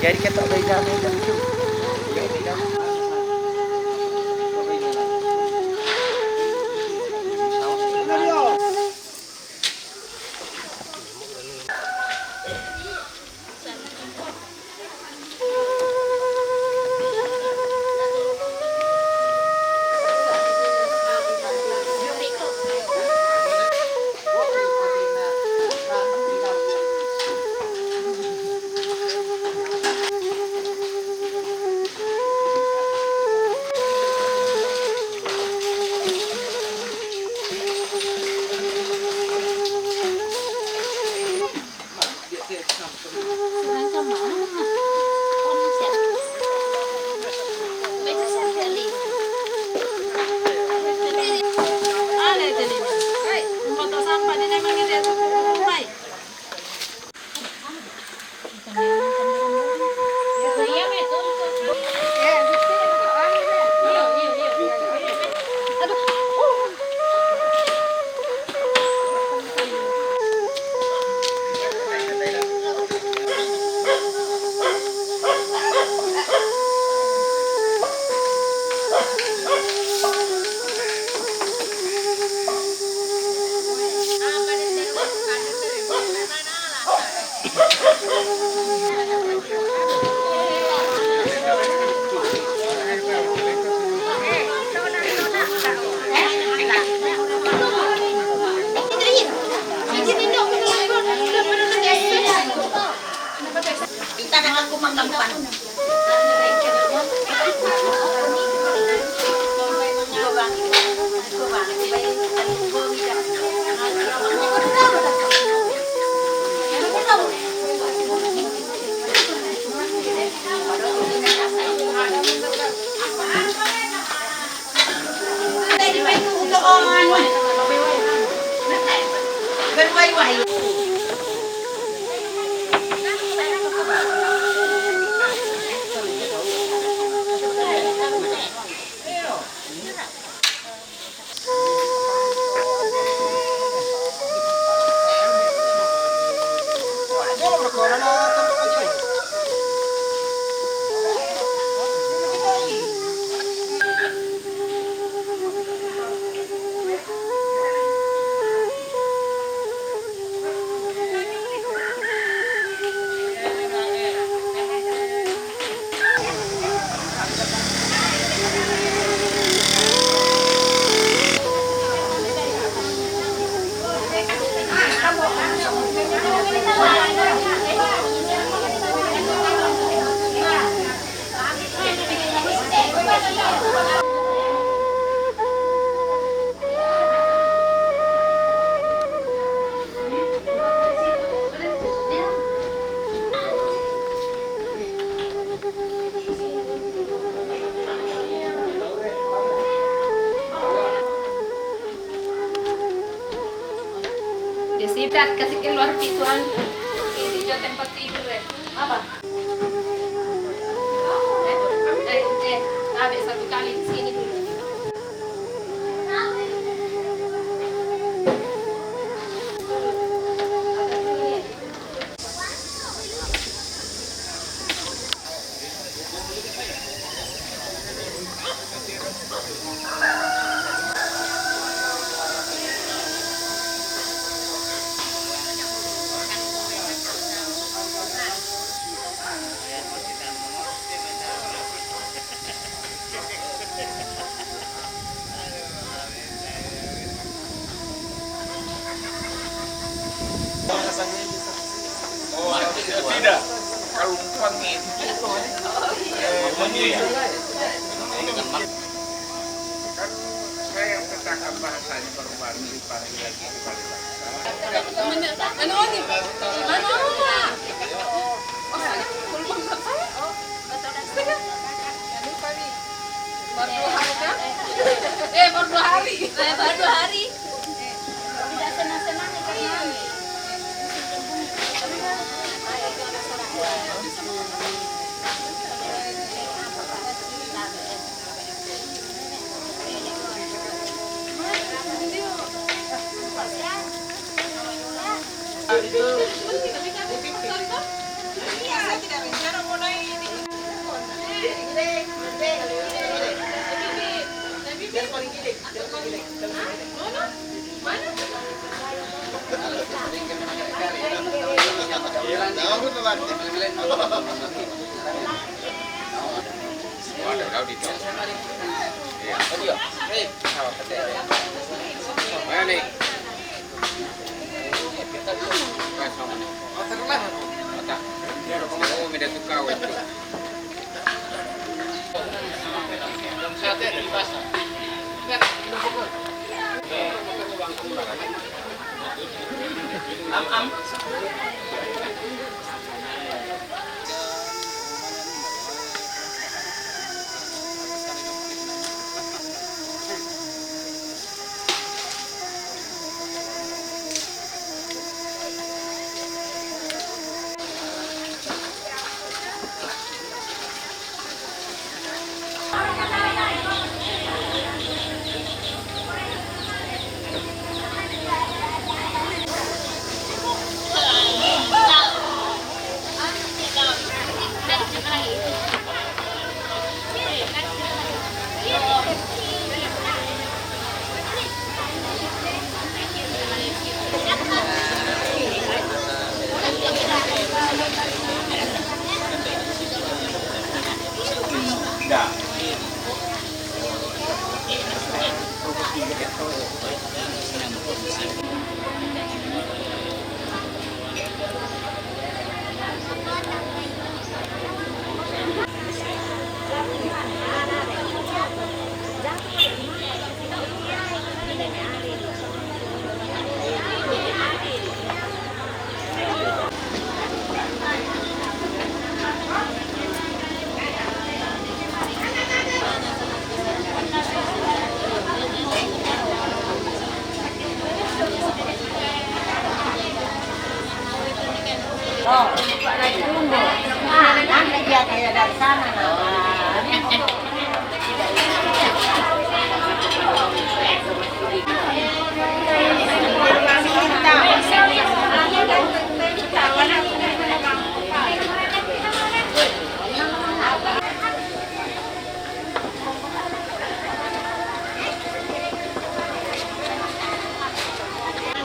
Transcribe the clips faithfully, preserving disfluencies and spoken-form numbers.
Jadi kita beda, beda tu. Dia sikat, kasih keluar pituan. Ini juga tempat tidur, ya. Apa? Eh, eh, eh, habis satu kali di sini dulu. Tidak, kalau empang itu. Kan saya yang katakan bahasanya baru-baru dipanggil lagi kembali. Anu, anu, anu, anu, anu, anu, Baru dua hari kan? Eh, baru dua hari. Eh, baru dua hari. Tidak senang-senang ikan mami. Iya, saya tidak rencana mau naik.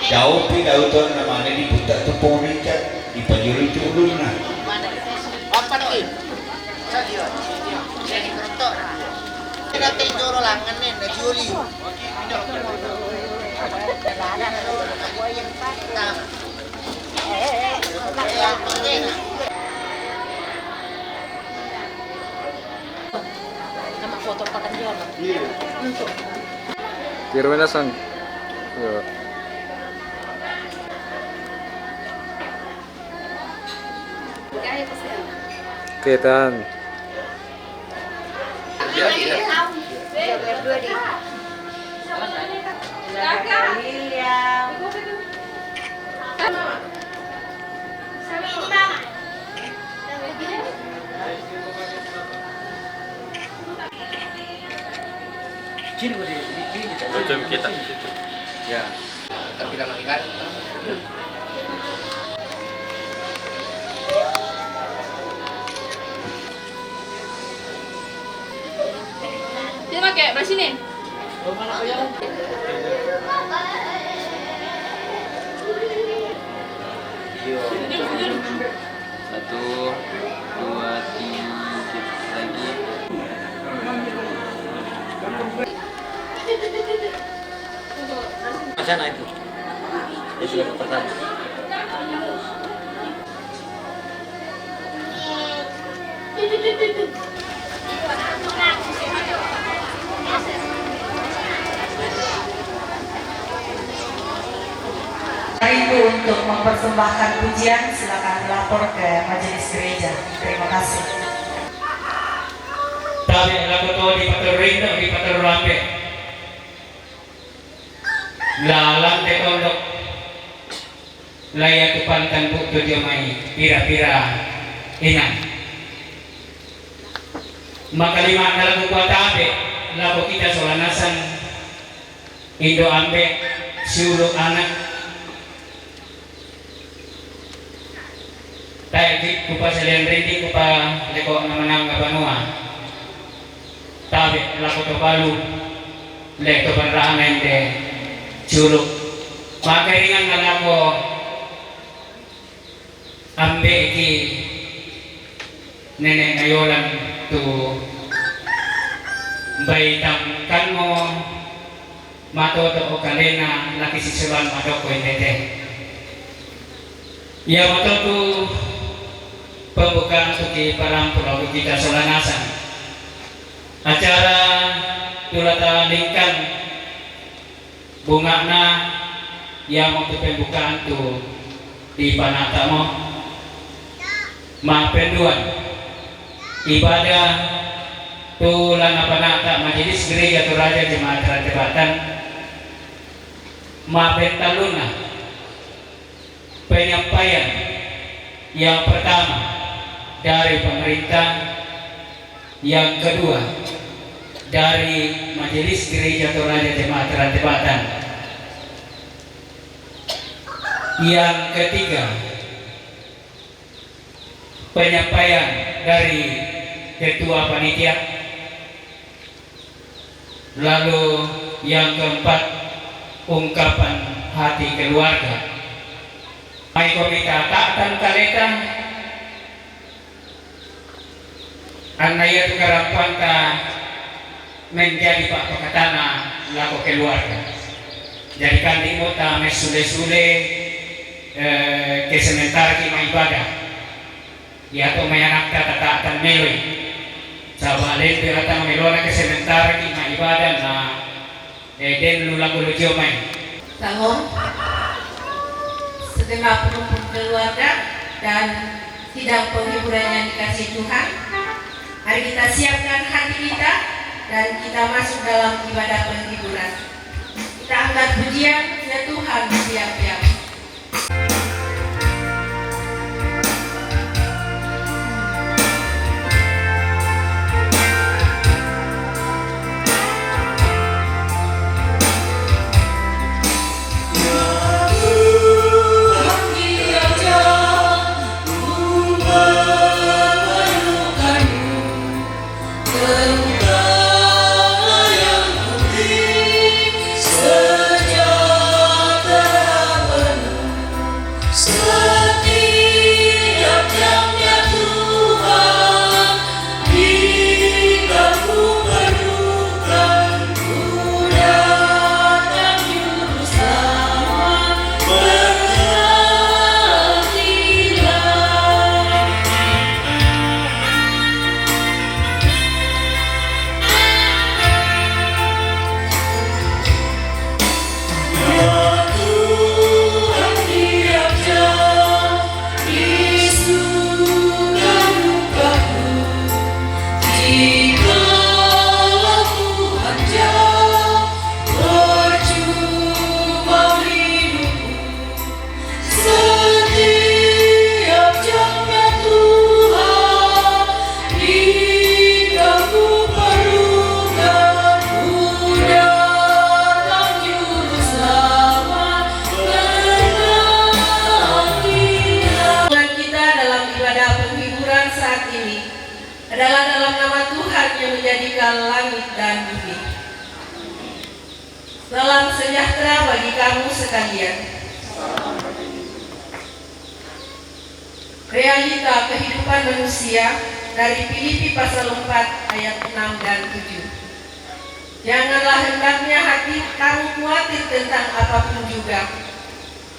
Daupi dautonna mane diputta tu Pong Richard, dipajulu tu ulunna. Kira mana sang? Iya. Ketan. Macam kita. Ya. Tapi lama ikan. Sini pakai, belah sini. Satu, dua, tiga, lagi. Sana itu. Itu yang pertama. Rindu untuk mempersembahkan pujian, silakan melapor ke majelis gereja. Terima kasih. Tabe' lako to dipatterru rindu, dipatterru rampe. Lalang te tondok. Laiya tu pantang buttu dio mai pira-pira inang. Makalima'na laku kuatabe' lako kita sola nasang indo' ambe' siulu' ana'. Tae' ki kupasaliang rinding kupaleko'na manang banua. Tabe' lako to balu, le to panra'na inde siulu'. Pakaringan na lako ambe'ki nene' nayolan tu mbai tangkanmo matoto' kalena laki sisolan madokko indete. Iamoto tu pembukaan tu kiparampu lao kita sola nasang. Acara tu la talingkan bunga'na iamotu pembukaan tu dipanata'mo. Ma'penduan, ibadah tu la napanata' Majelis Gereja Toraja Jemaat Rantebatan. Ma'pentallunna, penyampaian yang pertama dari pemerintah, yang kedua dari Majelis Gereja Toraja Jemaat Rantebatan, yang ketiga penyampaian dari ketua panitia, lalu yang keempat ungkapan hati keluarga. Maiko kita ta'tan kaleta, anna iatu karampanta menjadi pa'pakatana lako keluarga. Jadi kandimo ta messule-sule, eh, ke sementarki maibadah. Iato mai anakta tata'tan meloi. Saba' lempe' rata melona ke sementarki maibadah na, eh, den lu lako lu jio mai. Shalom. Segenap rumpun keluarga dan sidang penghiburan yang dikasihi Tuhan. Mari kita siapkan hati kita dan kita masuk dalam ibadah penghiburan. Kita angkat pujian, ya Tuhan, siap-siap. Setiap jamnya Tuhan di kamu perlukan, ku datang juru selamat, berkatilah. Setiap jamnya Tuhan, di kamu perlukan, ku datang juru selamat, berkatilah. Kita dalam ibadah penghiburan saat ini adalah dalam nama Tuhan yang menjadikan langit dan bumi. Salam sejahtera bagi kamu sekalian. Realita kehidupan manusia dari Filipi pasal empat ayat enam dan tujuh. Janganlah hendaknya hati kamu khawatir tentang apapun juga.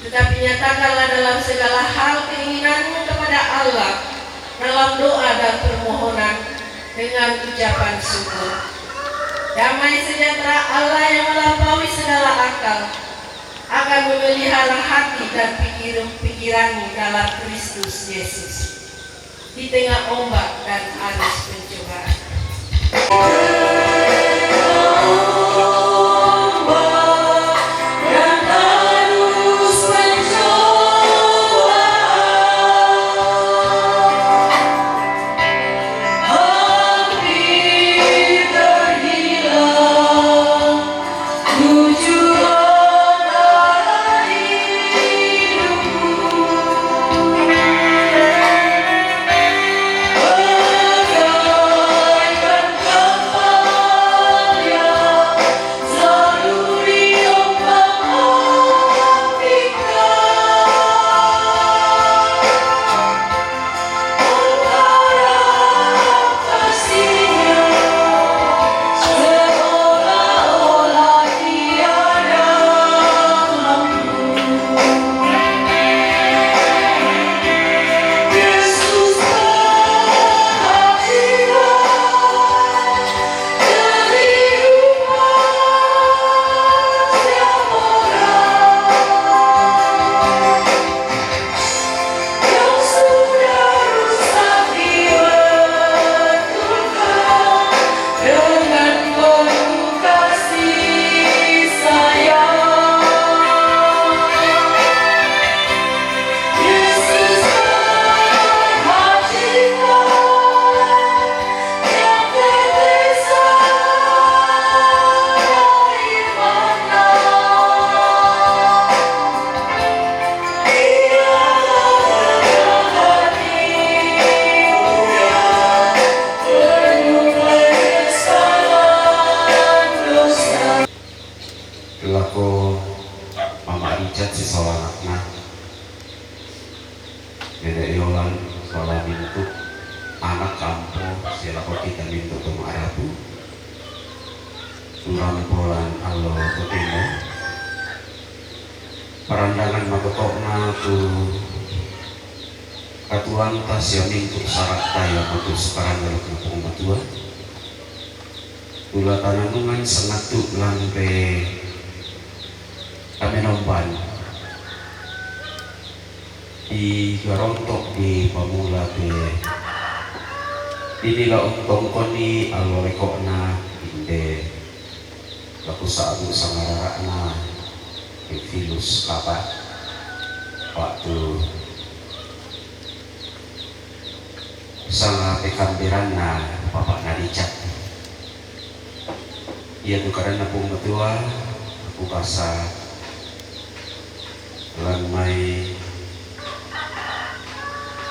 Tetapi nyatakanlah dalam segala hal keinginanmu kepada Allah dalam doa dan permohonan dengan ucapan syukur. Damai sejahtera Allah yang melampaui segala akal akan memelihara hati dan pikir-, pikiranmu dalam Kristus Yesus. Di tengah ombak dan arus pencobaan. Lako kita mintu tu ma'rapu. Turampolan allo totemo. Parandangan matoto'na tu katuoanta sia mintu sara'ta, ia matu sukaran dalam Puang Matua. Ula tananungan sangattu lan pe kamenomban. Di garonto' di pamula te dinila untongkonni allo leko'na inde laku sa'bu sangarara'na Theophilus Kaba, waktu sanga pekamberanna papa'na Richard. Iatu kadanna Puang Matua, aku kasa lan mai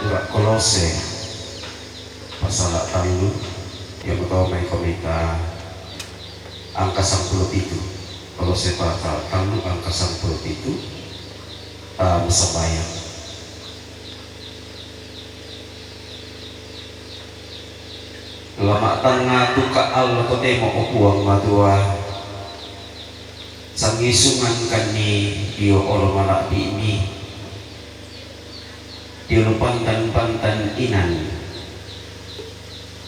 sura' Kolose pasala tallu, iamoto mai komita angka sangpulo pitu. Kolose pasala tallu angka sangpulo pitu, ta masambayang. La ma'tangnga duka allo totemo, o Puang Matua, sangisungankanni dio olo mala'bi'mi, dio lu pantan-pantan inan,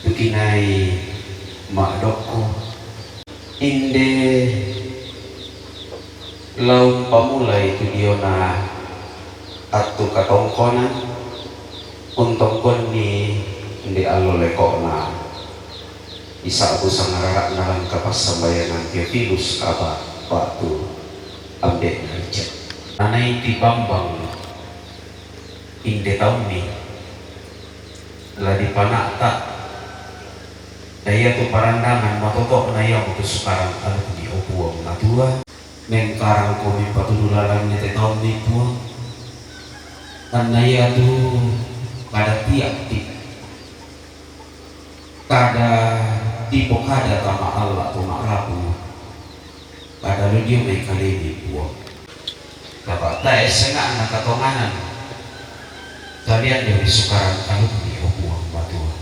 tu kinai ma'dokko, inde la umpamulai tu diona attu katongkonan, untongkonni inde allo leko'na, isa'bu sangarara'na lan kapassambayangan Theophilus Kaba, ba'tu ambe'na Richard. Nanai ti Bambang inde taummi la dipana'ta, na iatu parandangan matoto'na iamotu sukaran alukmi, o Puang Matua. Mengkarangkomi patudu lalanna te taummi, Puang, tanna iatu kada tia'ti, kada dipokada tama alla to ma'rapu, kada lu dio mai kalemi, Puang. Tapa'tae senga'na katonganan, kalian dio ri sukaran alukmi, o Puang Matua.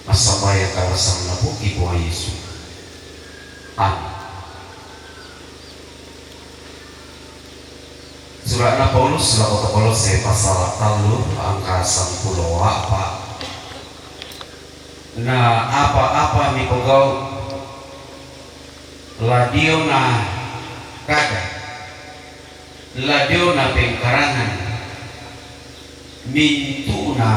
Massambayang kala sanna Puangki Puang Yesu. Amin. Sura'na Paulus lako to Kolose pasala tallu angka sangpulo a'pa'. Na apa-apa mipogau' la diona kada, la diona pengkarangan, mintu'na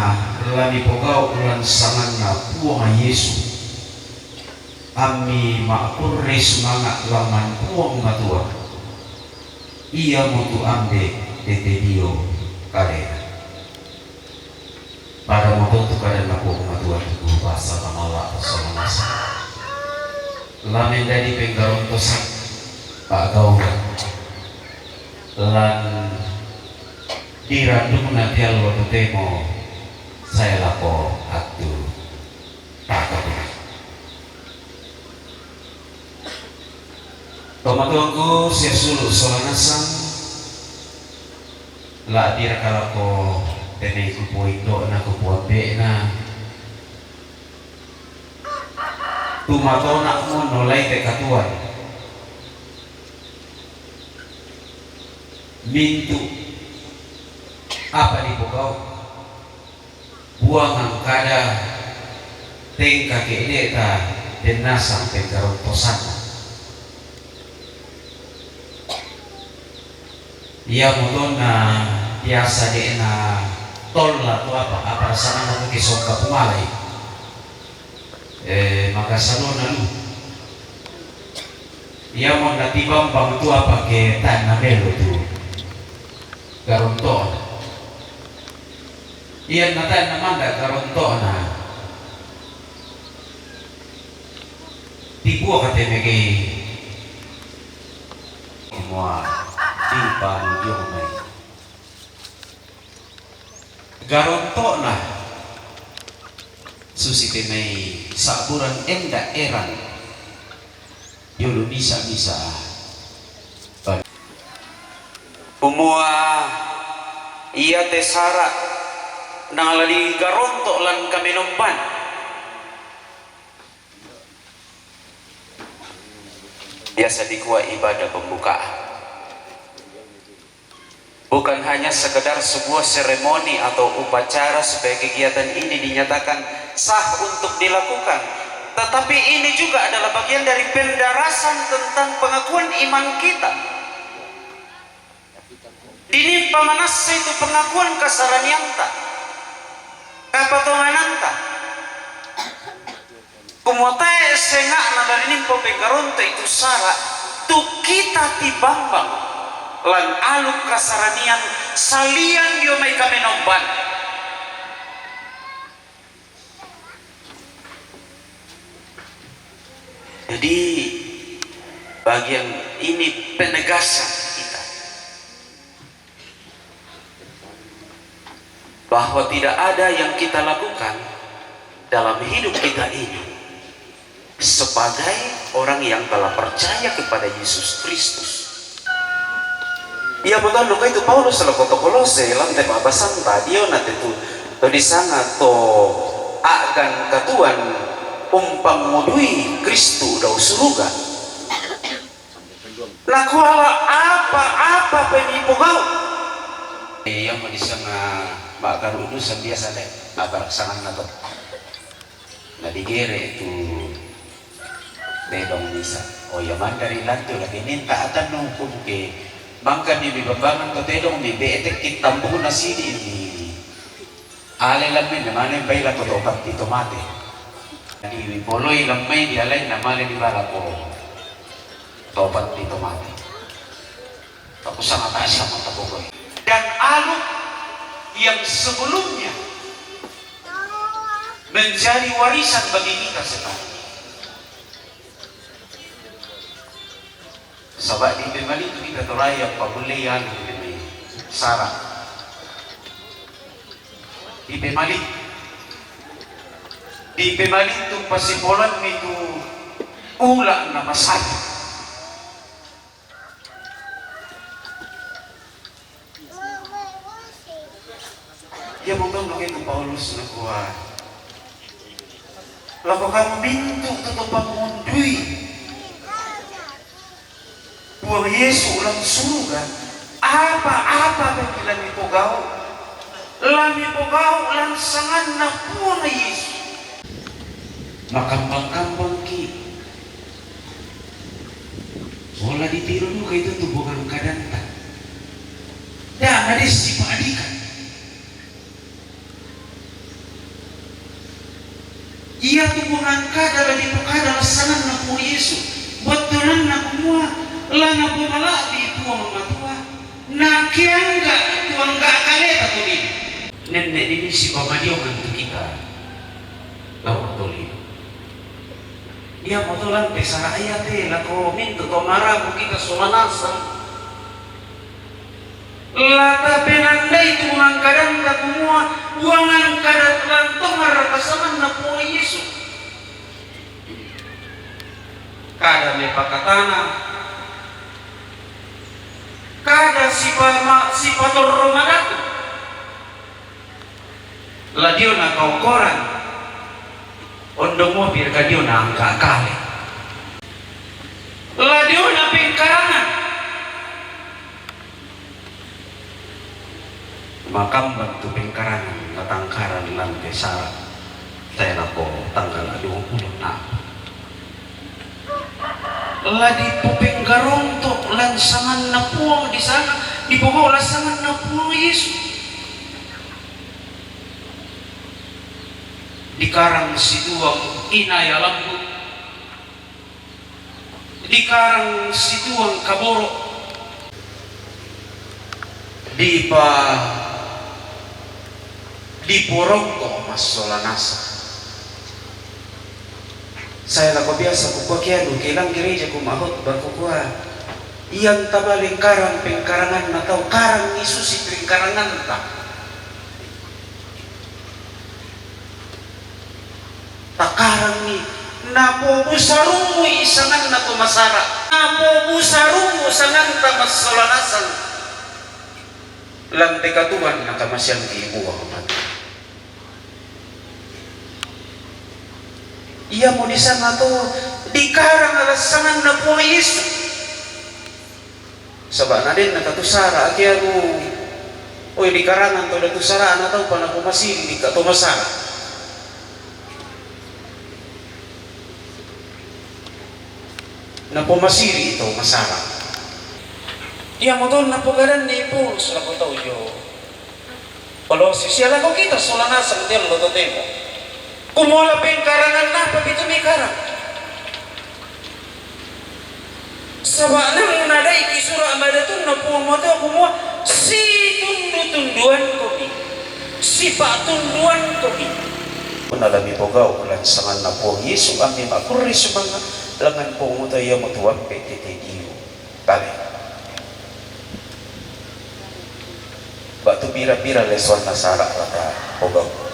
la mipogau' lan sanganna Puang Yesu, ammi ma'kurre sumanga' lan Puang Matua, iamotu ambe' tete dio kalena. Pada moto tu kadanna Puang Matua tu basa tamalla to sola nasang. La mendadi penggarontosan pa'gauran lan dirandungna te allo totemo sae lako attu takabura. Tomatuangku sia sulu' sola nasang, la'biraka lako te mai kupoindo'na, kupoambe'na, tumatona'mo nolai te katuoan. Mintu' apa dipogau', buangan kada tengka ke'de'ta den nasang penggarontosanna. Iamoto na biasa de' natolla tu apa, apa rasanna tu ke sokka pumalai. Eh, maka salona lu. Iamo na tibambang tu apa ke tae' na melo tu garonto'na. Ianna tae' na manda' garonto'na, tipuaka te mekei mua di panudio mai. Garonto'na susi te mai sa'buran enda' erang dio lu misa-misa. Kumua iate sara' Nala digaronto' lan kamenomban. Biasa dikua' ibadah pembukaan. Bukan hanya sekedar sebuah seremoni atau upacara supaya kegiatan ini dinyatakan sah untuk dilakukan, tetapi ini juga adalah bagian dari pendarasan tentang pengakuan iman kita. Dinimpa manassa itu pengakuan kasaranianta, kapatongananta. Kumua tae' senga'na la rinimpa penggaronto' itu sara', tu kita tibambang lan aluk kasaranian salian dio mai kamenomban. Jadi, bagian ini penegasan kita bahwa tidak ada yang kita lakukan dalam hidup kita ini sebagai orang yang telah percaya kepada Yesus Kristus. Iamoto nakuai tu Paulus lako to Kolose lan te pa'basanta diona te tu to disanga to a'gan katuoan umpangngudui Kristus dao suruga. Nakua, apa-apa pe mipogau'. Iamo disanga ma'karudusan biasa te, apa sanganna to. Na digere' tu tedong misa'. Oh, ia mandari lantu' lagi minta atannu kubuke. Mangkami mibambangan to tedong, mibe'tekki tambukna sidi' mi. Ale lammai, namane bai lako to patti to mate. Di poloi lammai di alai namale di balako to patti to mate. Aku sangat asam atau pokoknya. Dan aluk yang sebelumnya menjadi warisan bagi kita sekarang. Saba' dipemalitu kita to rai ampamulei anu dipemai sara'. Dipemalitu. Dipemalitu pasipoloanni tu ula' na masali. Iamoto nakuai tu Paulus nakua, lako kamu mintu' tu to pangngundui Puang Yesu lan suruga, apa-apa pe la mipogau', la mipogau' lan sanganna Puang Yesu. Makambang-kambangki'. Ola ditiru duka itu tu bunga kadanta. Da' nadessi pa'dika. Iatu bunga kada la dipokada lan sanganna Puang Yesu, bettuananna kumua la napomala'bi' Puang Matua, nakeangga' tu angga' kaleta tolino. Nenne' dini sipamadiongan tu kita lao tolino. Iamoto lan te sara' iate lako mintu' to marabu kita sola nasang. La tapenandai tu mangkadanta kumua buangan kada lantongan raka sanganna Puang Yesu. Kada mepakatana, kada sipama-, sipatorro madatu. La diona kaukoran, ondong mopi ka diona angka kale. La diona pengkarangan. Makambang tu pengkarangan, natangkaran lan te sara'. Tae' lako tanggal duappulo na. La dipopenggaronto' lan sanganna Puang di sana, dipogau' lan sanganna Puang Yesu. Dikarang situang inaya lambut, dikarang situang kaboro', dipa-, diporongko' massola nasang. Sae lako biasa kukua ke anu, ke ilang gereja ku ma'khotbah kukua, iyan tabali karang pengkaranganna tau, karangi susi pengkaranganta. Takarangi, napobusarumui sanganna to masara', napobusarummu sanganta massola nasang. Lan te katuoan nakamaseangki Puang Matua. Iyamo disanga to dikarang lassanganna Puang Yesu. Saba' na den nakatu sara' ke anu, oi, dikarangan to datu sara'na tau pa napomasiri' dikka to masara'. Napomasiri' to masara'. Iamoto napokadanni Paulus lako tau io. Kolosse, sia lako kita sola nasang te allo totemo. Kumua la pengkarangan apa pitu mikarang. Saba' nang nadai' ki sura' madatunna Puang Matua kumua, situndu-tunduankomi, sipa'tunduankomi. Punna la mipogau' lansanganna Puang Yesu, ammi ma'kurre sumanga' langngan Puang Matua, iamotu ampe' tete diu. Bale. Ba'tu pira-pira lesoanna sara' lata pogau'.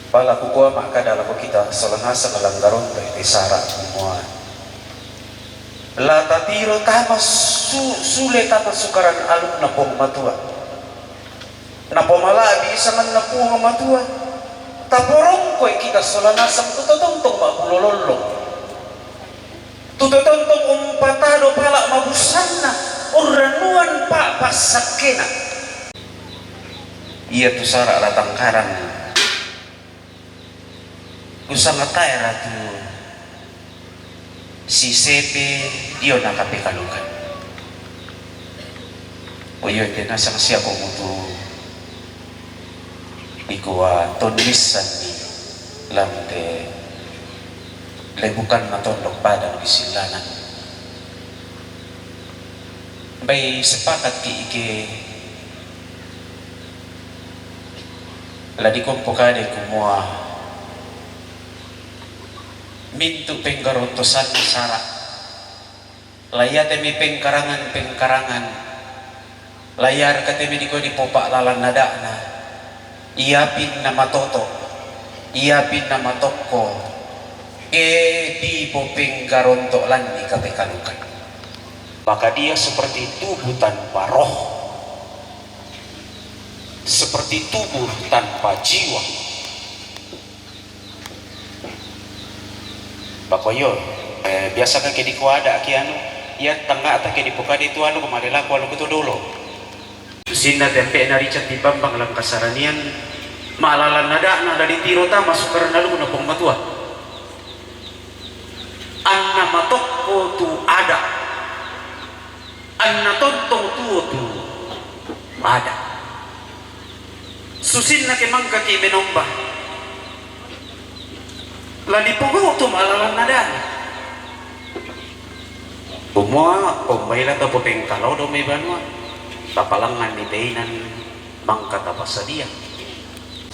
Pala kukua ma'kada lako kita sola nasang langgaronto te sara' kumua, la tatiro tama su-, sule tama Sukaran alukna Puang Matua. Napomala'bi sanganna Puang Matua, taporongkoi kita sola nasang tu tontong ma'bulo lollong. Tu tontong umpatado pala' mabussanna, urrannuang pa-, passakkena. Iatu sara' latangkarang. Kusanga tae' ratu sisepe dio nakapekalukan. Oyo, tena sangsiako mutu dikua tonnissanni lante lebukanna tondok padang di Sillanan. Bai sepakat ki ike La dikompo kade kumua, mintu' penggarontosanna sara'. La iatemi pengkarangan-pengkarangan, la iareka temi dikua dipopa'lalang ada'na, iapinna matoto', iapinna matokko, ke dipopenggaronto' lanni kapekalukan. Maka dia seperti tubuh tanpa roh. Seperti tubuh tanpa jiwa. Pakoyo, eh, biasa kake dikua ada' ki anu, iya tangnga'ta ke dipokadai tu anu, malelaku anu kutu dolo. Susinna tempe'na Richard Timbambang Langkasaranian, ma'lalang ada'na la ditiro tama Sukaran alukna Puang Matua. Anna matokko tu ada'. Anna tontong tuo tu ada'. Susinna ke mangkaki menomba. La dipogau' tu ma'lalang ada'na. Kumua, kombai la tapopengkalodo mai banua. Tapalangnganni teinang mangka tapasadia.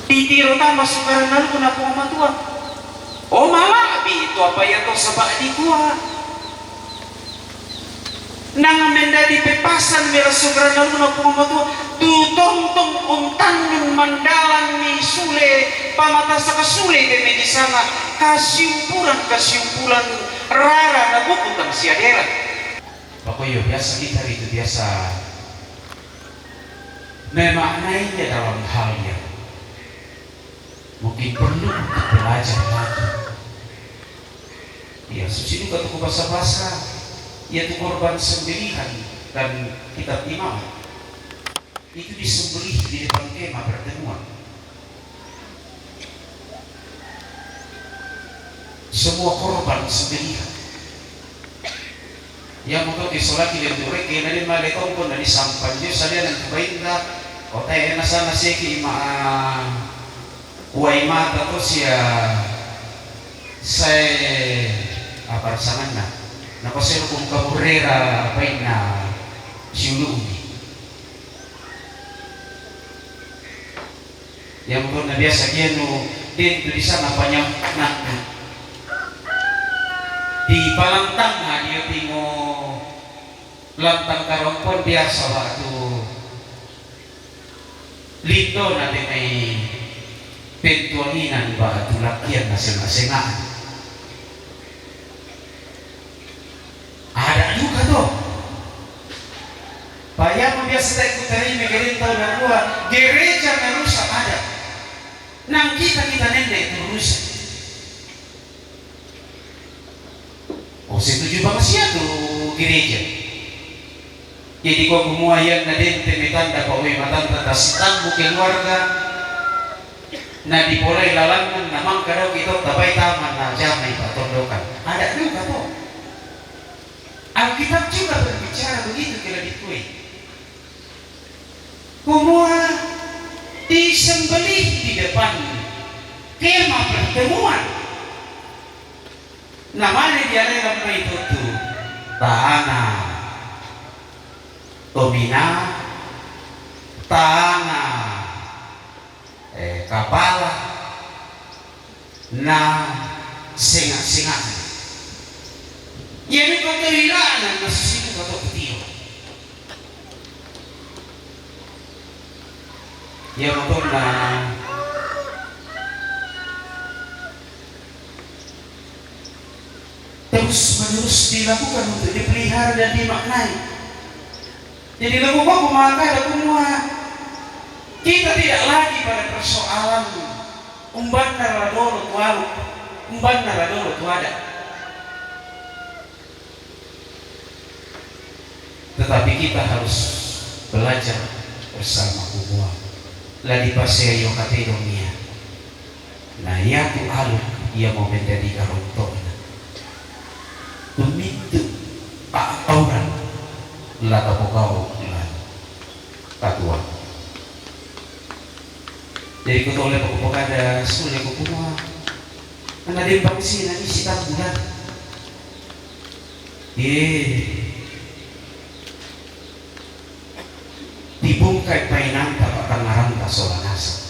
Ditiro tama Sukaran alukna Puang Matua. O, mala'bi tu apa iato saba' dikua. Nang mendadi pepasan mera Sukaran alukna Puang Matua, tu tontong untannung mandalanni sule, pamatasaka sule teme disanga, kasiumpulan-kasiumpulan rara na buku tang siadera. Pakoyo biasa kita ritu biasa memaknainya dalam hal yang mungkin perlu untuk belajar lagi. Ya, susi duka tu kubasa-basa, iatu korban sembelihan dan kitab Imamat. Itu disembelih di depan kemah pertemuan. Semua korban sembelihan. Iamoto kisolaki lendu' rekke, na den male tongkon, na disampang dio salianna tu bainda, otae nasana seki ma-, uai mata to sia sae, apa sanganna, napaserukung kaburrera bainna siulu'mi. Iamoto na biasa kianu den tu disanga panyambu'na. Di palantangnga dio tingo lantang karompoan biasa waktu lindona tenai pentuanginan waktu lakkian na senga-sengaan. Ada' duka to. Payama biasa tae' kutarima, gerenta nakua, gereja merusak adat. Nang kita-kita nenne' Oh, setuju bang sia tu gereja. Jadi kua kumua iyan na den te metanda pa we matanta ta sitambu keluarga, na dipolai lalangan na mangka dau kito tabai taman na jamai patondokan. Ada juga to. Alkitab juga berbicara begitu kela di kue. Kumua disembelih di depan kemah pertemuan. Na mane dialai lambai tutu? Tana, tomina, tana, eh, kapala, na senga-senga. Ia ni koto ilana na sisimu koto ketiwa. Ia motona terus-menerus dilakukan untuk dipelihara dan dimaknai. Jadi, lagu baku maka ada kumua. Kita tidak lagi pada persoalan umbanna radolo tualu, umbanna radolo tuada. Tetapi kita harus belajar bersama kumua. La dipasea yo katedong ia. Na ia tu aluk ia mau menjadi karontokna. Tumintu auran la tapokau la tatua. Jadi kutole pokok ada sule kumua. Ana dembang sina ni sitambulan. Ye. Dibungkai painanta patangaranta sola nasa.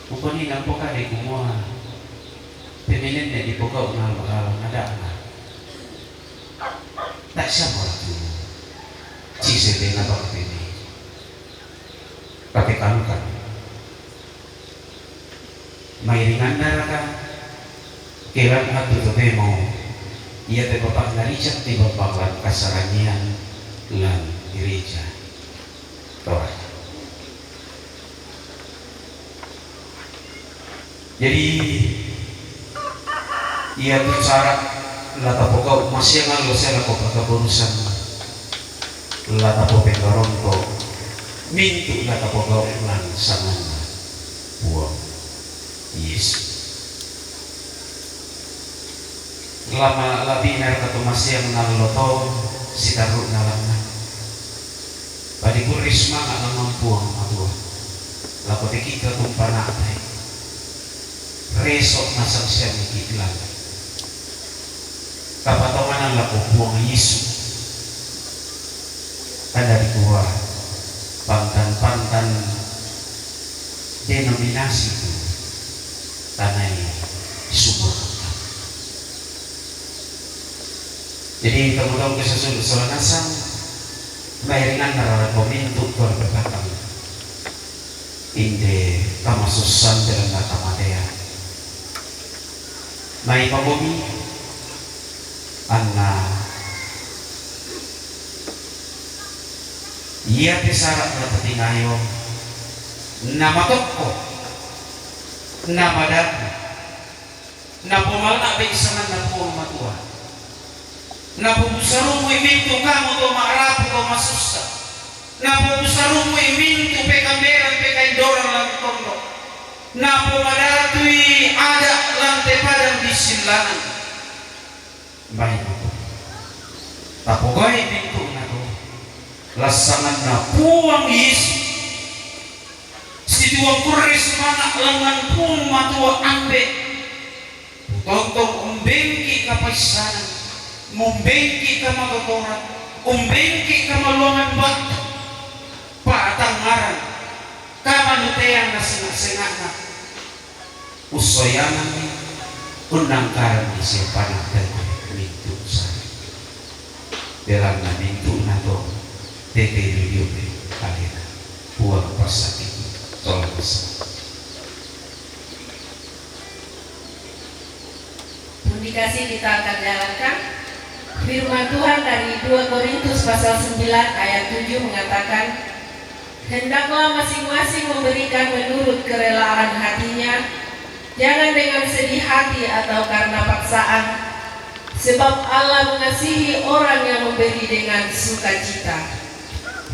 Mukoni nampoka de kumua. Pemenenna dipokau nalo ala nadana. Tak siapa tu. Cise de nabang peme. Pake kalukan. Mairinganna raka, kelan atu totemo, ia te Bapak na Richard di Bapak lan kasaranian lan gereja. Torah. Jadi, ia tu cara la tapokau masiangan lo sela ko pakaborusan la tapopengaronto mintu la tapokau lan sanganna Puang Yesus. Lama labina raka tu masiang nallo to sitarru nalanna. Padikurri sumanga' lamampuang matua. Lako te kita tumpana'tai. Reso nasang siang iki' lan. Kapatonganan lako Puang Yesu. Tanda dikua pantan-pantan denominasi tu tanai sumur. Jadi, tomodong ke sesudah sola nasang, mairingan narara komintu tuan berbatang. Inde kamasussan dalam kamatea. Mai pamomi, anna ia te sara' na tatingayo, na matokko, na madabu, Napomala'be' sanganna Puang Matua. Napobusarumui mintu' kamu to ma'rapu to masussa. Napobusarumui mintu' pekamberan pekaindoran lan tondo. Napomadatui ada' lan te padang di Sillangan. Baik. Tapogai mintu'na to. Lassanganna Puang Yesu. Situang kurre sumanga' langngan Puang Matua Ambe'. Tontong umbengki' kapaissanan, mumbengki' kamatotoran, umbengki' kamaluangan battu, pa'tangngaran, kamanutean na senga'-senga'na. Ussoyanganni, unnangkaranni sia pana'tanna mintu' sare. Belanna mintu'na to tete dio-dio alena. Puang passakiki' sola masa. Pun dikasih kita akan jalankan firman Tuhan dari dua Korintus pasal sembilan ayat tujuh mengatakan, "Hendaklah masing-masing memberikan menurut kerelaan hati, Jangan dengan sedih hati atau karena paksaan, sebab Allah mengasihi orang yang memberi dengan sukacita.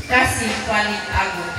Kasih paling agung.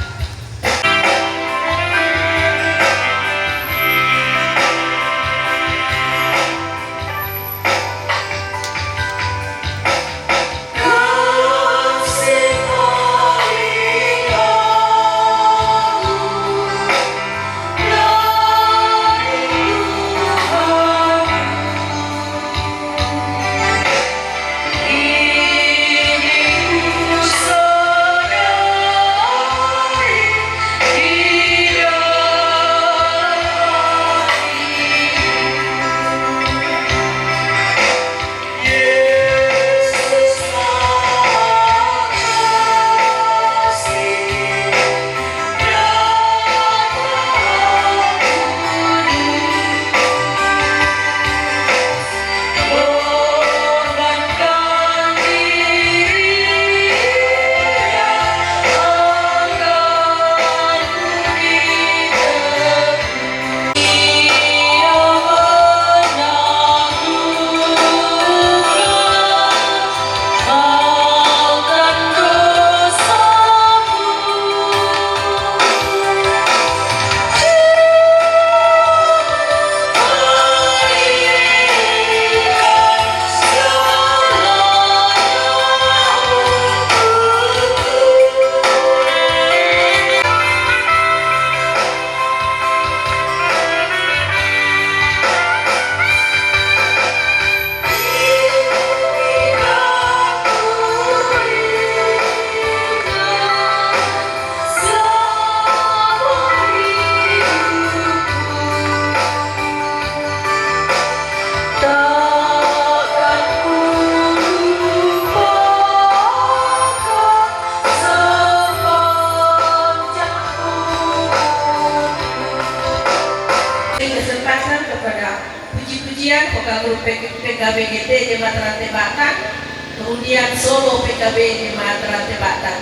Kesempatan kepada puji-pujian vokal grup P K B G T Jemaat Rantai Batak, kemudian solo P K B Jemaat Rantai Batak.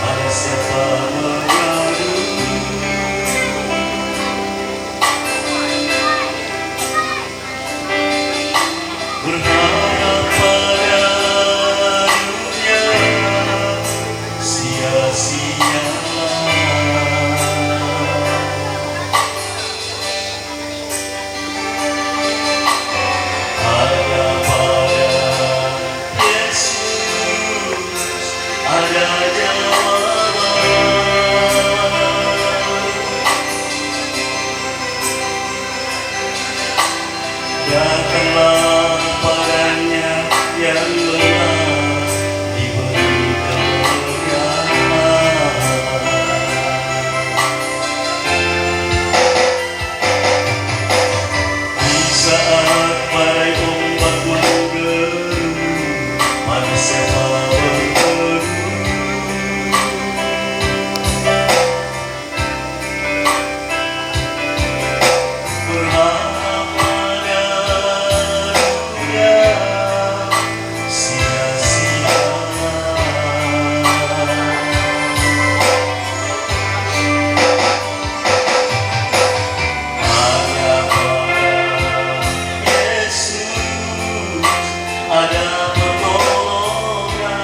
Ada siapa mengadu? Berharap pada dunia sia-sia. Ada pada Yesus ada jawaban. Datanglah padanya yang lelah diberi kemuliaan. Di saat badai ombak menggeru, pada siapa berteduh? Berharap pada dunia sia-sia. Hanya pada Yesus ada pertolongan.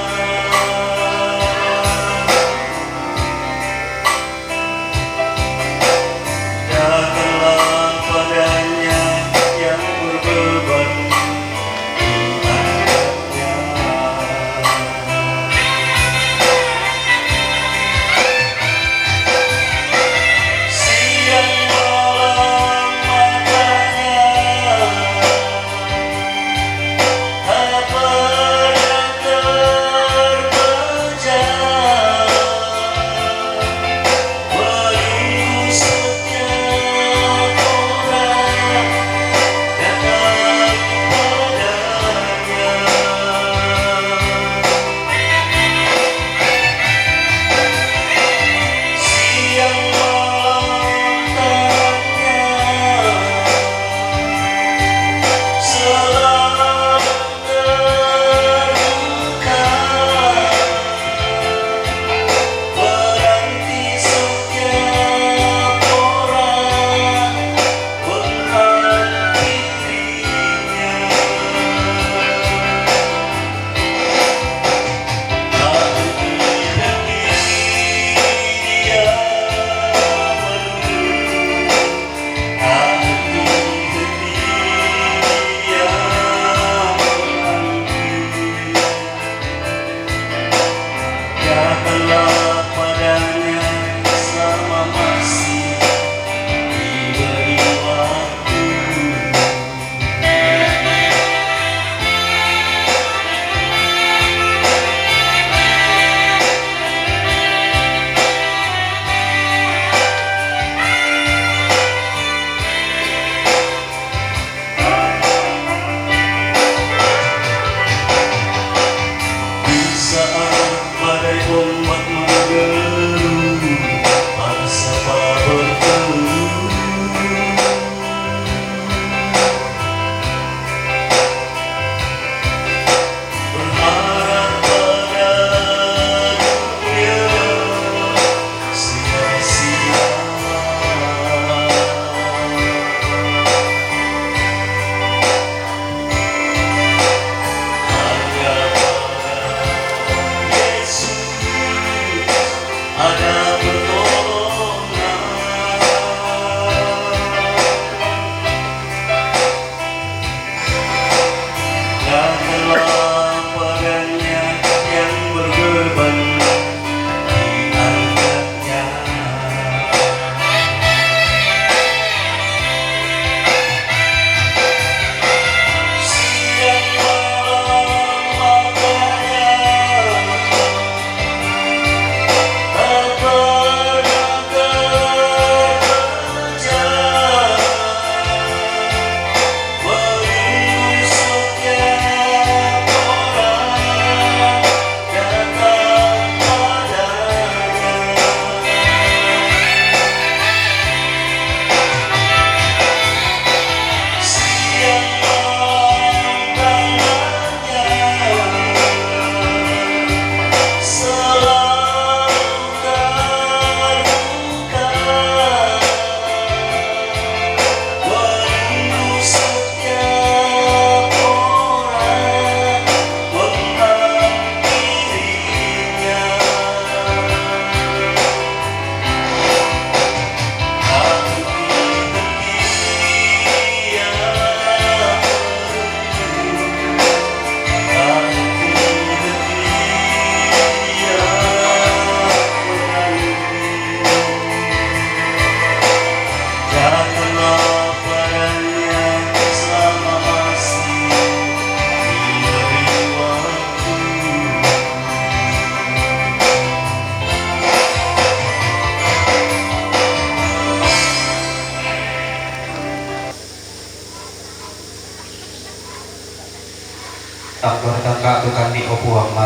Datanglah padanya yang berbeban ringannya. Siang malam matanya tak pernah terpejam. Menunggu setiap orang datang padanya. Siang malam tangannya selalu terbuka, berarti setiap orang berhak dirinya. Tak henti-henti dia menunggu. Datanglah padanya selama masih diberi waktu. Di saat badai ombak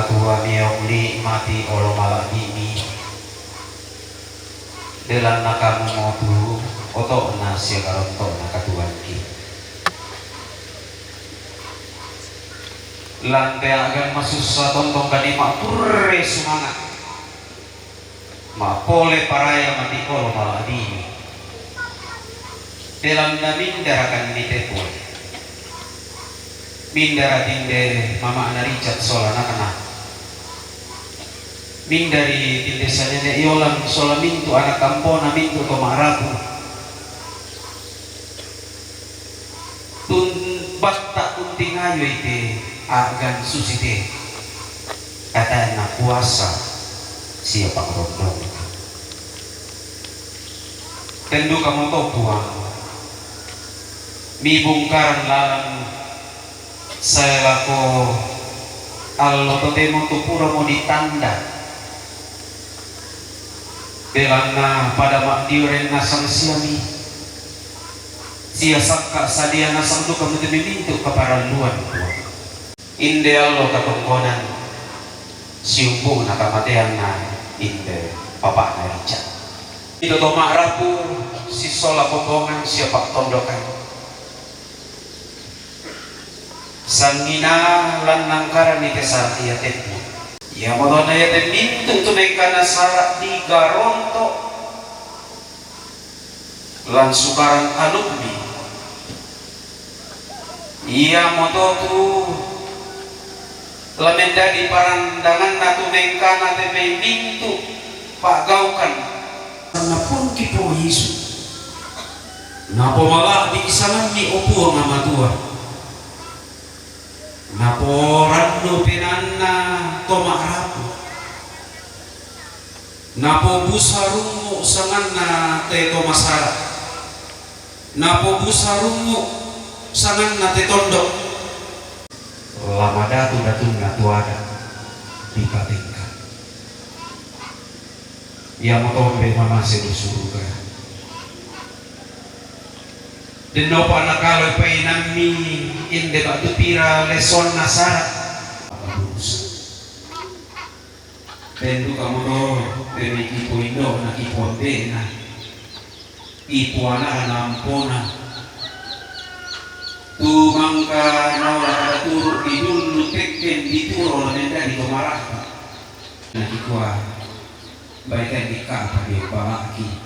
Tua miong li mati olo mala'bi'mi, belanna kamu motu oto'na sia garonto'na katuoangki. Lan te a'gan masussa tontong kani ma'purre sumanga'. Ma'pole paraya mati olo mala'bi'mi. Belanna mindarakan mite pole. Mindara tinde mama'na Richard sola anakna. Mindari tinde sanene Yolan sola mintu' ana' kampona mintu' to ma'rapu. Tun batta' kuntingayoi te a'gan susite, kataenna kuasa sia pa'rondongan. Ten dukamoto Puang, mibungkaran lalan sae lako allo totemo tu puramo ditanda, belanna pada ma'dioren nasang siami, sia sakka' sadia nasang duka mute mimintu' kaparalluan, Puang. Inde allo katongkonan, siumbu'na kamateanna inde papa'na Richard. Ito to ma'rapu sisola kombongan sia pa'tondokan. Sangngina lan nangkaranni te sara' iatemmu. Iamoto na iate mintu' tu mengkana sara' digaronto' lan sukaran alukmi. Iamoto tu la mendadi parandanganna tu mengkana te mai mintu' pa'gaukan. Napungki Puang Yesu. Napomala'bi' sanganni, o Puang Matua. Naporannu penaanna to ma'rapu. Napobusa rungngu' sanganna te to masara'. Napobusa rungngu' sanganna te tondok. La madatu-datunna tu ada' dipatengka. Iamoto mbe mamase ri suruga. Dennopa nakaloi painammi inde ba'tu pira lesoanna sara'. Ten dukamoto te mai kipo indo'na, kipo ambe'na, kipo ana'na ampona. Tu mangka naola pada turu' didullu tekken dituro la mendadi to mara'pa. Nakikua, baika dika'pa dio pala'ki.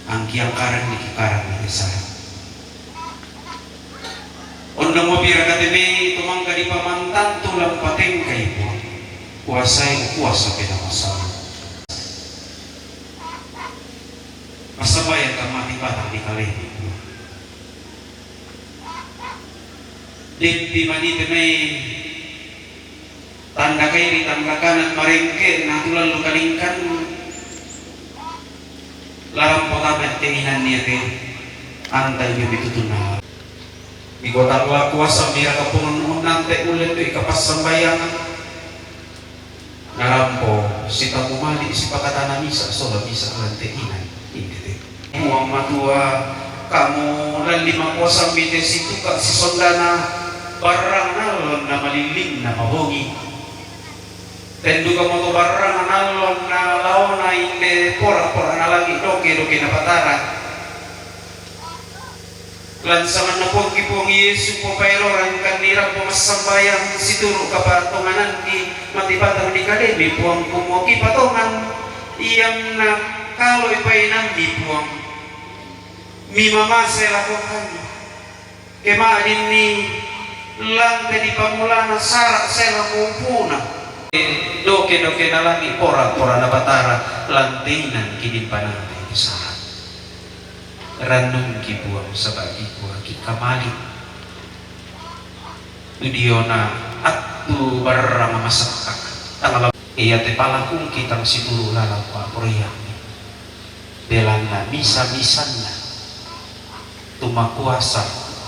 Angki angkaranni kikarang ni Yesaya. Ondongmo pira kate mai tu mangka dipamantantu la patengkai Puang. Kuasai, kuasa peda pasal. Passabayang kamati batang di kalemi Puang. Dempi manite mai tanda kairi tanda kanan marengke'na tu lallu kalingkan, la rampo tama te inanni ate, anta io mitutunna. Di kota la kuasa mira kapungan unnante ulle tu ika passambayangan. Narampo sitammu mali' sipakatana misa' sola misa' lan te inang inde te. Puang Matua, kamu lalli makuasa mite situka' sisondana barrang nallonna malillinna mabongi. Ten dukamoto barrang nallonna laona inde pora-porana langi' doke-dokena Batara. Lan sanganna Puangki Puang Yesu, popaelorangkanni rampo massambayang situru' kapatongananki, mati batang di kalemi Puang, kumua kipatongan, ianna kaloi painammi Puang, mimamase lako kami, kema'dinni lan te dipamulana sara' sela mumpuna. Doke-dokena langi' pora-porana Batara, lan te inang kidimpanante sara'. Rannungki Puang, sabagi Puang ki kamali' tu diona attu barrang masakka', tang la-, iate palakungki tang situru' lalang pa'poraiammi, belanna misa-misanna tu makuasa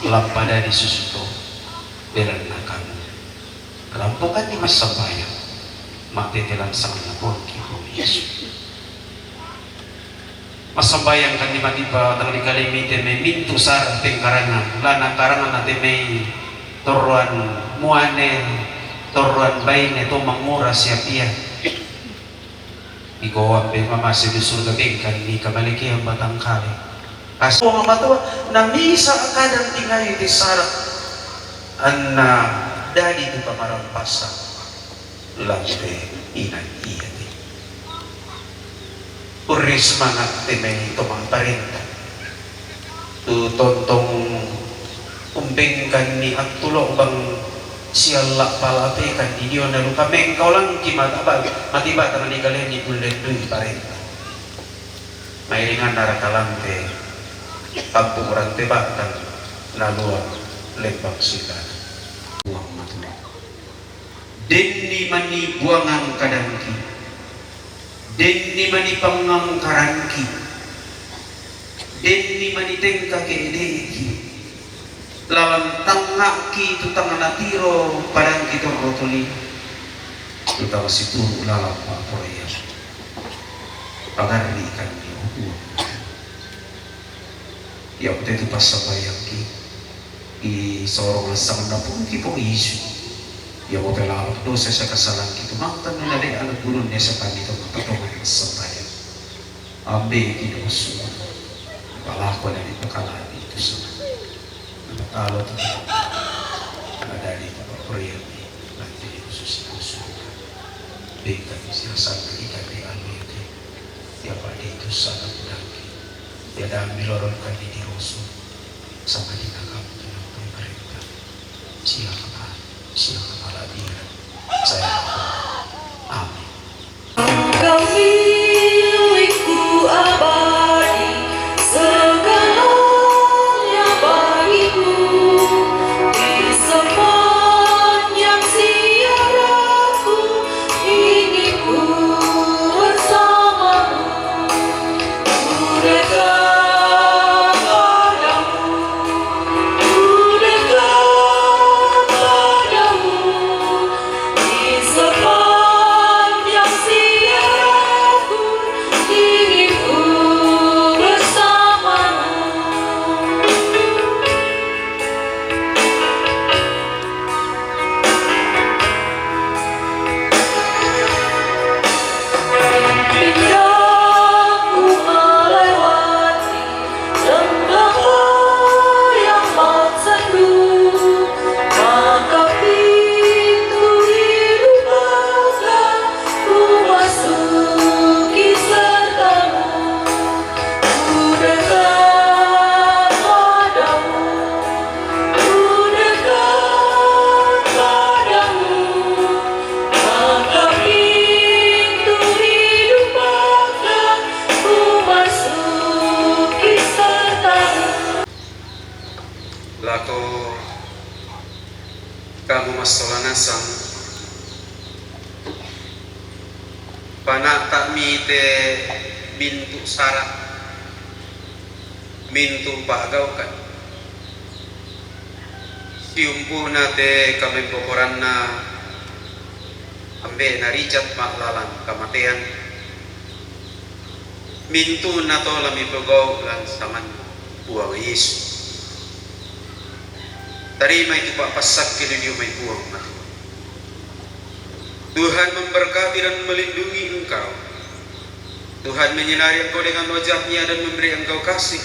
lampa dadi susu to, belanna kamu. Rampokanni massambayang, ma'tete lan sanganna Puangki Puang Yesu. Massambayangkanni mati batang di kalemi te mai mintu' sara' pengkarangan, la nakaranganna te mai torroan muane, Torroan baine to mangura siapia. Iko ambe mama si di surga bengkan ni kamalekean batangkale. Pas Puang Matua, na misa kadang tingayu ti sara, anna dadi tu pamarampasan. Lampe inan ia te. Purri semangat te mai to mangparenta. Tu tontong umbengkan ni attulo bang sialla palapekan di diona luka mengkaulangki mata ba-, mati batang ni kaleni kullendui parenta. Mairingan nara kalampe kampung rante batang nalua lembang sika. Puang Matua. Denni mani buangan kadangki, denni mani pangangkarangki, denni mani tengka ke'de'ki, lalan tangnga'ki tu tang natiro padangki torro tuli, tu tang situru lalan pa'poraian. Pagarri'kanni, o Puang. Iamo te tu passambayangki, i sorong lassanganna Puangki po Yesu. Iamo te lalok dosa sia kasalangki tu mangtannu na de' ala gurunna sia pandita matatongan massambayang. Ambeki dosa, palako na dipakalani tu sama. Napatalo tu na dadi tu papurianni, nanti di khusus khusus. Bengkan siasan ikan di anu itu. Ia padi tu sana pedangki. Ia dami lorong kami di rosu. Sama di nakam tu yang perintah. Siapa? Siapa lagi? Saya. Amin. Engkau milikku abadi, segalanya bagiku. Di sepanjang ziarahku, ingin ku bersamamu. Ku dekat padamu, ku dekat padamu. Di sepanjang ziarahku, ingin ku bersamamu. Indah ku melewati lembah yang bersendu, maka pintu hidup akan ku masuki sertamu. Ku dekat padamu, ku dekat padamu, maka pintu hidup akan ku masuki sertamu. Lako kamu massola nasang, pana'ta'mi te mintu' sara', mintu' pa'gaukan. Siumpuna te kamempoporanna ambe'na Richard ma'lalang kamatean, mintu'na to la mipogau' lan sanganna Puang Yesu. Tarimai tu pa'passakke ri dio mai Puang Matua. Tuhan memberkati dan melindungi engkau. Tuhan menyinari engkau dengan wajah-Nya dan memberi engkau kasih.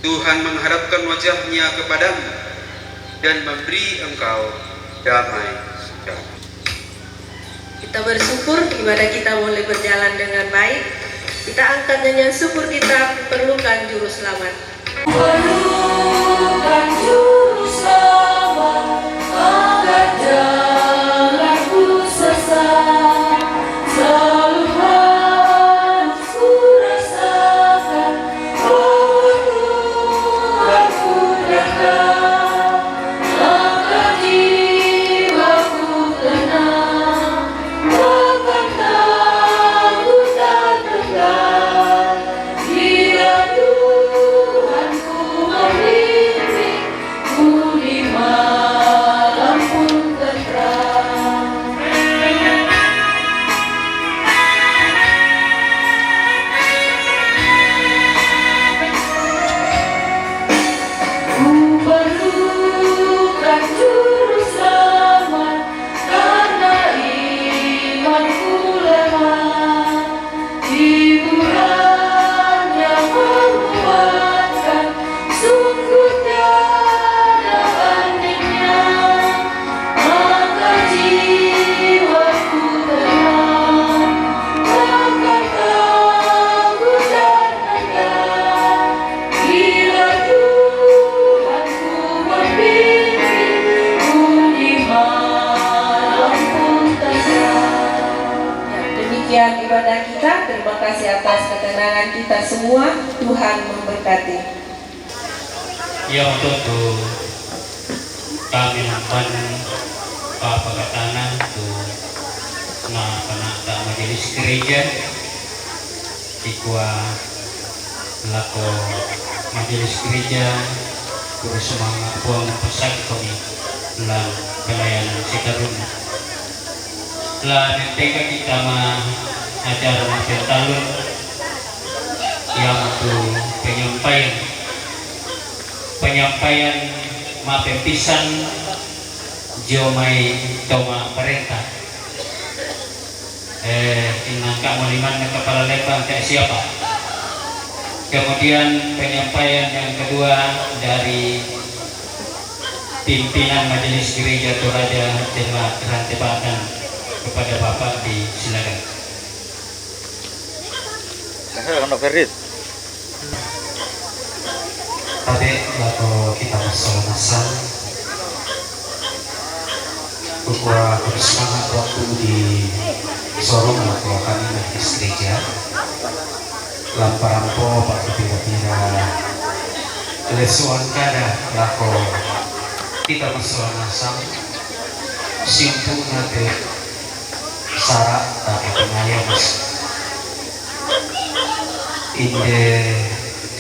Tuhan menghadapkan wajah-Nya kepadamu dan memberi engkau damai sejahtera. Kita bersyukur ibadah kita boleh berjalan dengan baik. Kita angkat nyanyian syukur kita, Perlukan Juru Selamat. Perlukan Juru Selamat, agar jalanku sesat selalu harus ku rasakan bahwa Tuhanku dekat, maka jiwaku tenang, bahkan takut tak tegang. Bila Tuhanku membimbing, Demikian ibadah kita. Terima kasih atas ketenangan kita semua. Tuhan memberkati. Iya, untuk tu kami nampan papa katana tu na panata majelis gereja ikua lako majelis gereja, terus semangat puang pasakoni lan pelayanan sitaruna. La nentega kita ma acara mapentalun, yaitu penyampaian penyampaian mapepisan jo mai toma parenta. Eh, inangka moliman kepala lembang kayak siapa? Kemudian penyampaian yang kedua dari pimpinan Majelis Gereja Toraja Jemaat Rantebatan kepada Bapak di Silagan. Kasih kena Ferit. Tabe lako kita masola nasang. Kukua kami semangat waktu di sorong lako kami Majelis Gereja. Lamparan po pake pira-pira lesuan kada lako kita masola nasang. Simpuna te sara tapi pengayo mas inde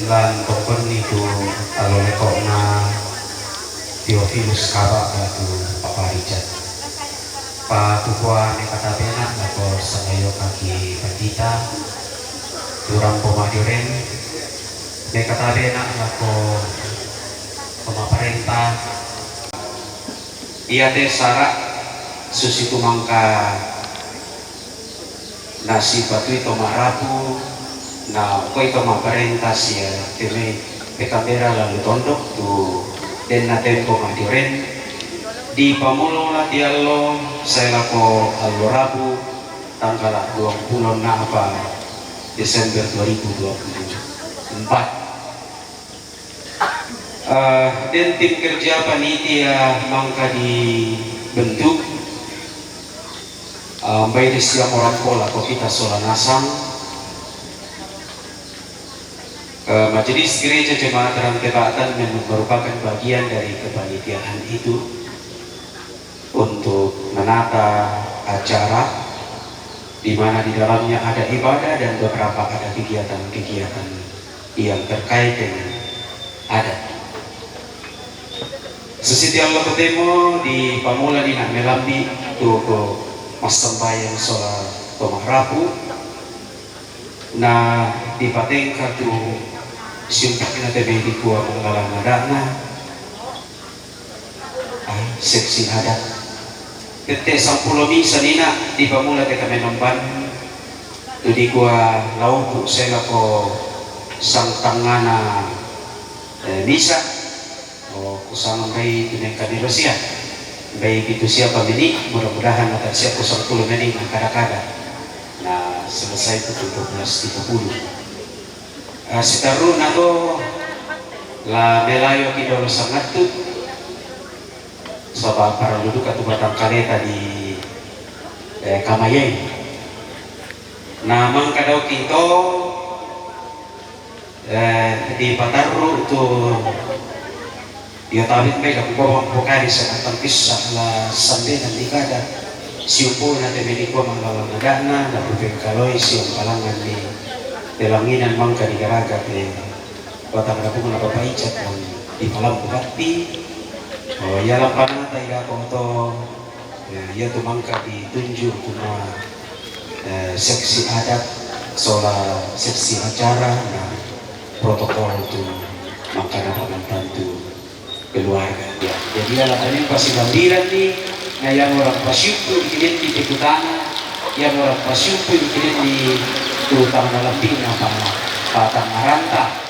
lan pokon itu alo leko na Theophilus kaba batu paparicat. Pa tukua mekatabenak lako sangayo kaki pandita turang pomajoren mekatabenak lako pemaparenta. Ia te sara susi tumangka na sipatui to marapu na koi to maparenta sia teme pekabera lalu tondok tu denna tempo majoren di pamulong lati allo sai lako allo rabu tanggal dua puluh na apa Desember dua ribu dua puluh empat. Uh, dan tim kerja panitia mangka dibentuk uh, mbai di siang orang pola ko kita sola nasang uh, Majelis Gereja Jemaat Rantebatan merupakan bagian dari kepanitiaan itu untuk menata acara di mana di dalamnya ada ibadah dan beberapa ada kegiatan-kegiatan yang terkait dengan adat. Sesiti Allah ketemu di pamula ni nak melambi tu ko massambayang sola tomak rapu na di patengka tu simpak na tebe di kua manggalan adana. Ah, seksi adat. Tette sampulo misa nina di pamula te kamenomban tu dikua laupu selako sangtangana eh, misa. Oh, kusama mbai tinengkani rosia. Mbai pitu siapa meni, mudah-mudahan mata siap kusang puluh meni na kada-kada. Nah, selesai pukul dua belas tiga puluh. Uh, sitaru na to la melayo ki dolo sangattu saba parallu duka tu batang kaleta di eh, kamayai. Na mangkadau ki to eh, di patarru tu Io tabit mai la kukua mampokari sangatang pissa la sambenan ni kada siumpuna te menikua manglawan adana la kupengkaloi siampalangan ni pelanginan mangka digaraga te batang rapung na bapaicat lang di palampu batti. Oh, ia lampanata ida koto eh, ia tu mangka ditunjuk kuma eh, seksi adat sola seksi acara na protokol tu mangka na pamantan tu keluarga. Ya, jadi dalam ini pasti gambiran ni na yang orang pasyukur ikiden di pekutana, yang orang pasyukur ikiden di terutama dalam pina pa patang maranta.